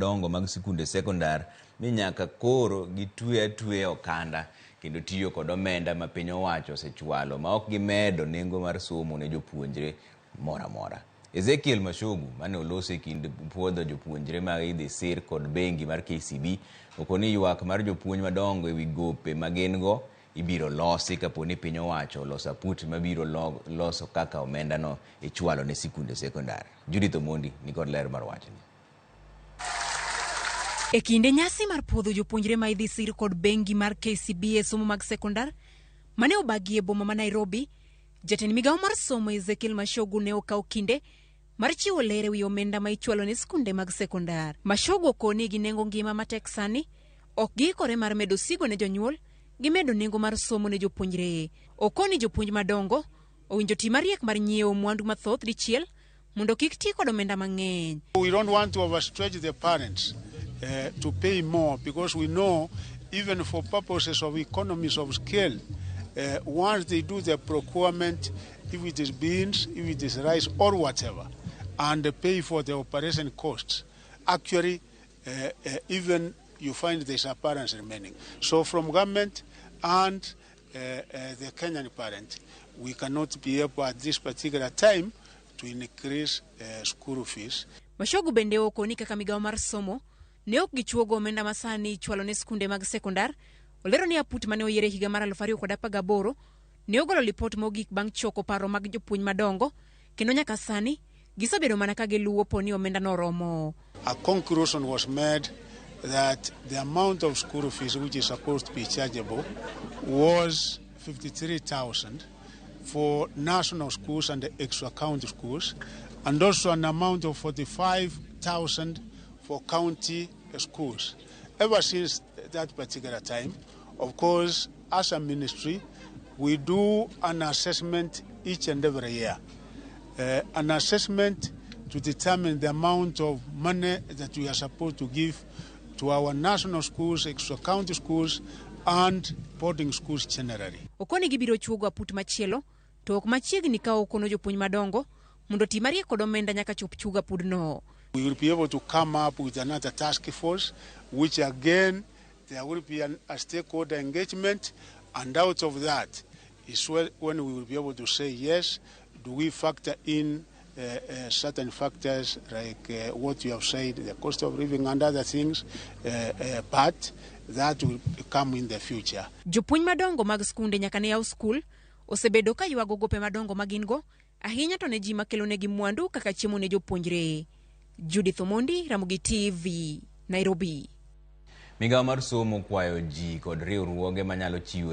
madongo mag sikunde sekondar ni nyaka koro gitwe atweya okanda kendo tiyo kod omenda ma piny owacho osechwalo ma ok gimedo nengo mar somo ne jopuonjre moro amora. Ezekiel Machogu mane oloso e kind puodho jopuonjre ma idhi sir kod bengi mar KCB okoni ywak mar jopuonj madongo ewi gope ma gin go ibiro losi kapo ni piny owacho oloso aput mabiro loso kaka omendano ichwalo ne sikunde sekondar. Judith Omondi nikod ler mar wachni. E kinde nyasi mar puodho jopuonjre ma idhi sir kod bengi mar KCB e somo mag sekondar mane obagi e boma ma Nairobi, jatend migawo mar somo Ezekiel Machogu ne okawo kinde mar chiwo ler e wi omenda ma ichwalo ne skunde mag sekondar. Machogu okoni gi nengo ngima matek sani, ok giikore mar medo sigo ne jonyuol gi medo nengo mar somo ne jopuonjre. Okoni jopuonj madongo owinjo ti mariek mar nyiewo mwandu mathoth dichiel mondo kik ti kod omenda mang'eny. We don't want to overstretch the parents to pay more because we know even for purposes of economies of scale, once they do the procurement, if it is beans, if it is rice or whatever, and they pay for the operation costs, actually even you find there's a parents remaining. So from government and the Kenyan parent, we cannot be able at this particular time to increase school fees. Machogu bende okoni kaka migawo mar somo ne ok gichuogo omenda ma sani ichwalo ne skunde mag sekondar. Olero ni aput mane oyier e higa mar 2018 ne ogolo lipot mogik bang' choko paro mag jopuonj madongo kendo nyaka sani gisebedo mana ka giluwo po ni omenda no oromo. A conclusion was made that the amount of school fees which is supposed to be chargeable was 53,000 for national schools and extra county schools, and also an amount of 45,000 for county schools. Ever since that particular time, of course, as a ministry, we do an assessment each and every year. An assessment to determine the amount of money that we are supposed to give to our national schools, extra county schools, and boarding schools generally. Okoni gibiro chuogo aput machielo to ok machiegni ka okono jopuonj madongo mondo ti mariek kod omenda nyaka chop chugo apudno. We will be able to come up with another task force, which again, there will be a stakeholder engagement, and out of that is when we will be able to say, yes, do we factor in certain factors like what you have said, the cost of living and other things, but that will come in the future. Jopuonj madongo mag skunde nyaka ne yaw skul osebedo ka ywago gope madongo ma gin go ahinya to ne ji makelonegi mwandu kaka chiemo ne jopuonjre. Judith Omondi, Ramogi TV, Nairobi. Migawo mar somo kwayo ji kod riwruoge manyalo chiwo